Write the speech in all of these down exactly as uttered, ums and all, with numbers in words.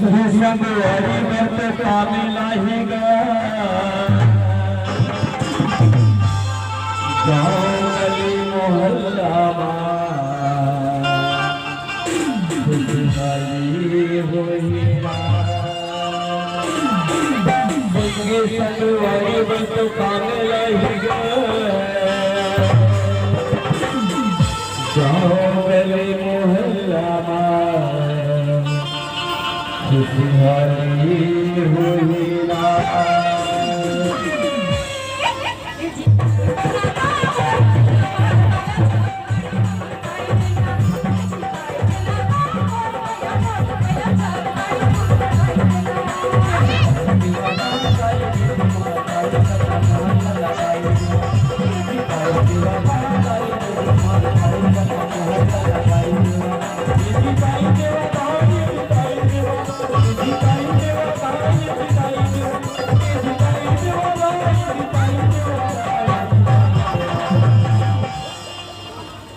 संगवारी बर तो कामे लाही गा, गाँव गली मोहल्ला मा खुशहाली होही ना। संगी संगवारी बर तो कामे लाही गा, गाँव गली मोहल्ला मा खुशहाली होही ना।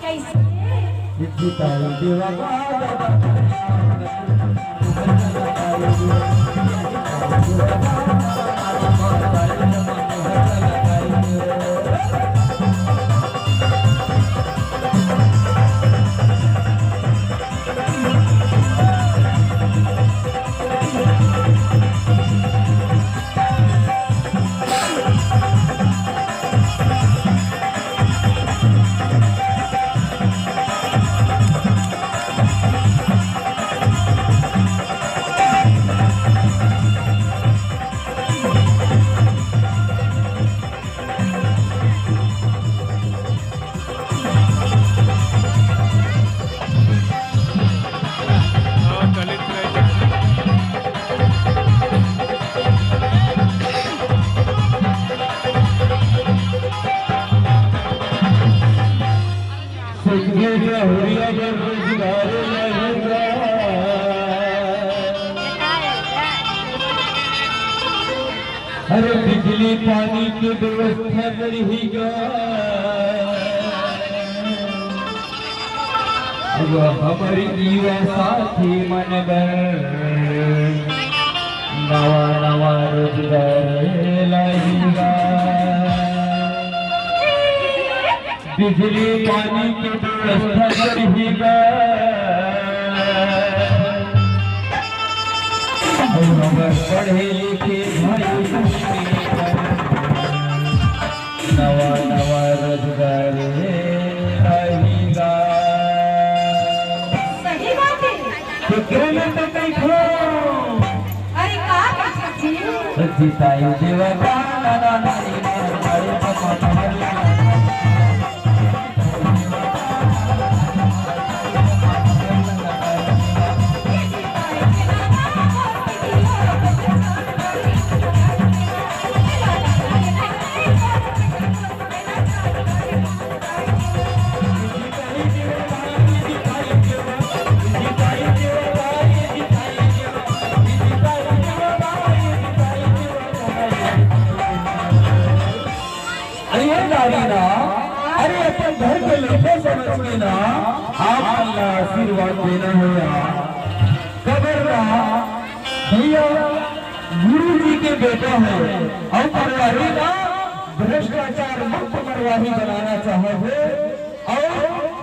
कैसे? संगी जहुरिया बर रोजगार लगेगा। अरे बिजली पानी के व्यवस्था करही गा। अब हमर युवा साथी मन बर नवा नवा रोजगार लाही गा। बिजली पानी के व्यवस्था करही गा। अउ हमर पढ़े लिखे भाई नवा नवा रोजगार लाही गा। सही बात है। तो केने तो कइथो। अरे का कइथो जी? जिताई देवा का ना ना ना ना। अरे ये गाड़ी ना, अरे अपन घर के लइका समझ के ना, आप मन ला आशीर्वाद देना हे यार। काबर ना भैया, गुरु जी के बेटा हे, अउ परिवारी ना भ्रष्टाचार मुक्त परिवारी बनाना चाहत हे। अउ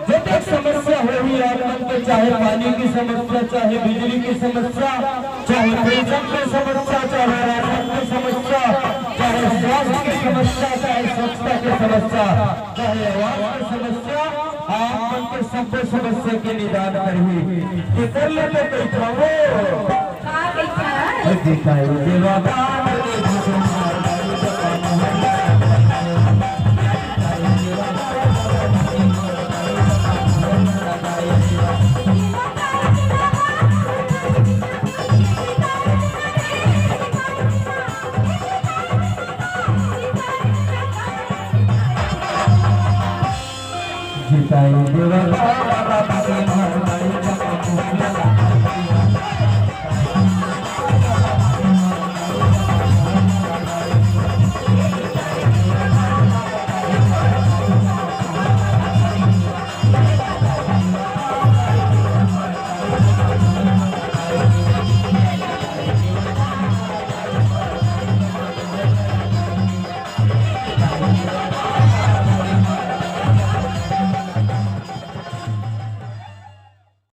जतेक समस्या होही आप मन के, चाहे पानी के समस्या, चाहे बिजली के समस्या, चाहे पेंशन के समस्या, चाहे राशन के समस्या, चाहे स्वास्थ्य के समस्या, चाहे स्वच्छता के समस्या, चाहे आवास के समस्या, आप मन के सब्बो समस्या के निदान करही। एकर ले तो कइथो। का कइथो? दिखाई देवा का जिताई देवा